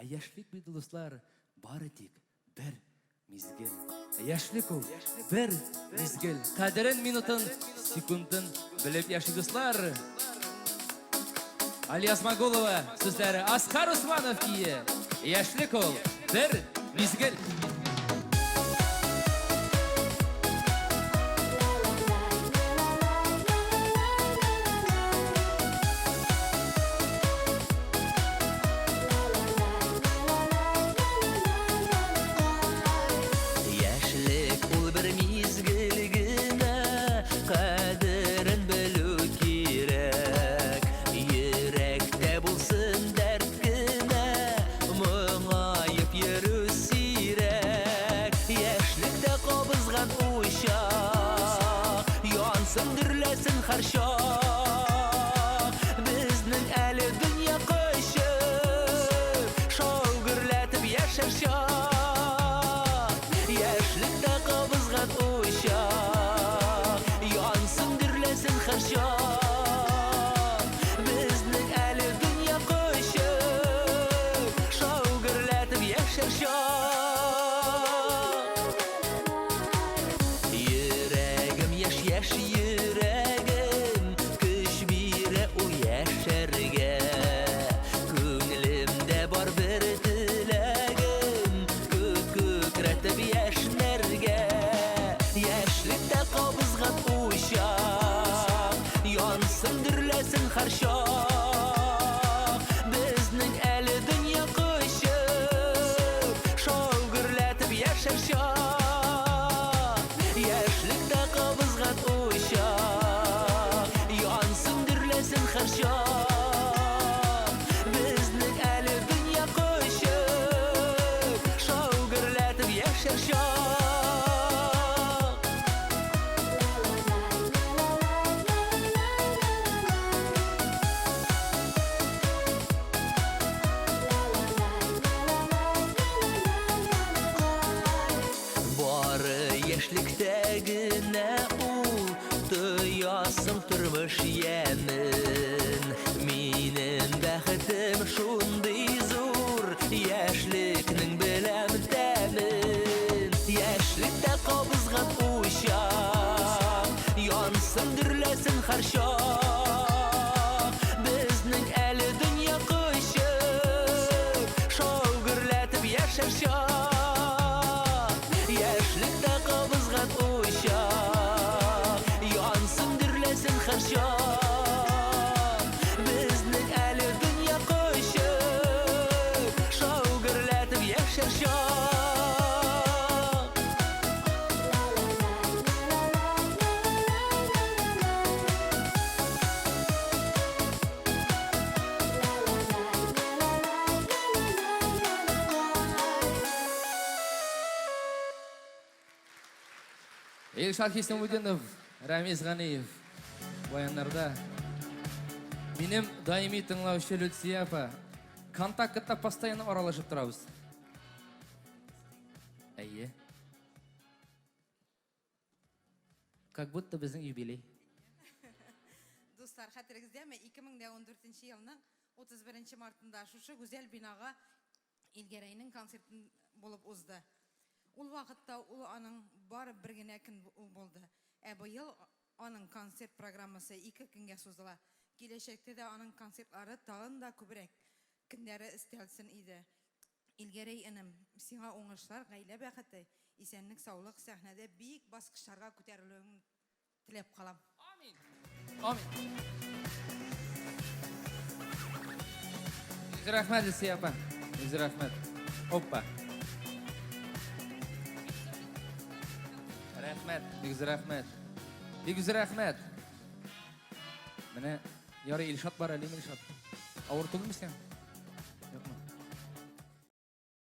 Ә яшьлек бит, дуслар, бары тик бер мизгел. Яшьлек ул бер мизгел. Кадерен, минутын, секундын белеп яши, дуслар. Алия Смагулова сүзләре, Асқар Усманов кие. Яшьлек ул бер мизгел. Яшьлек ул бер мизгел генә, кадерен белү кирәк. Йөрәктә булсын дәрт кенә, моңаеп йөрү сирәк. Яшьлектә кабызган учак, янсын, дөрләсен һәрчак. Безнең әле дөнья кочып, шау гөрләтеп яшәр чак. Яшьлектә кабызган учак, янсын, дөрләсен һәрчак. Безнең әле дөнья кочып, шау гөрләтеп яшәр чак. Йөрәгем яшь-яшь йөрәгем, көч бирә ул яшәргә. Күңелемдә бар бер теләгем, күк күкрәтеп яшьнәргә. Яшьлектә кабызган учак, янсын, дөрләсен һәрчак. Безнең әле дөнья кочып, шау гөрләтеп яшәр чак. Яшьлектә кабызган учак, янсын, дөрләсен һәрчак. Безнең әле дөнья кочып, шау гөрләтеп яшәр чак. Бары яшьлектә генә ул тоясың тормыш ямен. Минем бәхетем шундый зур, яшьлекнең беләм тәмен. Яшьлектә кабызган учак, янсын, дөрләсен һәрчак. Безнең әле дөнья кочып, шау гөрләтеп яшәр чак. Яшьлектә кабызган учак, янсын, дөрләсен һәрчак. Безнең әле дөнья кочып, шау гөрләтеп яшәр чак. Илшат Хисамутдинов, Рамиз Ганиев баяннарда. Минем даими тыңлаучы Люция апа. Контактта постоянно аралашып торабыз. Әйе. Как будто безнең юбилей. Дуслар, хәтерегездәме, 2014 елның 31 мартында шушы гүзәл бинага Илгәрәйнең концертын булып узды. Ул вакытта ул аның бары бер генә көн булды. Ә быел аның концерт программасы ике көнгә сузыла. Киләчәктә дә аның концертлары тагын да күбрәк көннәре өстәлсен иде. Илгәрәй энем, сиңа уңышлар, гаилә бәхете, исәнлек-саулык, сәхнәдә биек баскычларга күтәрелүең теләп калам. Амин. Амин. Йөз рәхмәт, Илсөя апа. Йөз рәхмәт. Опа. Рәхмәт, бик зур рәхмәт. Бик зур рәхмәт. Менә ярый Илшат бар әле, Илшат. Авыр түгелме сиңа?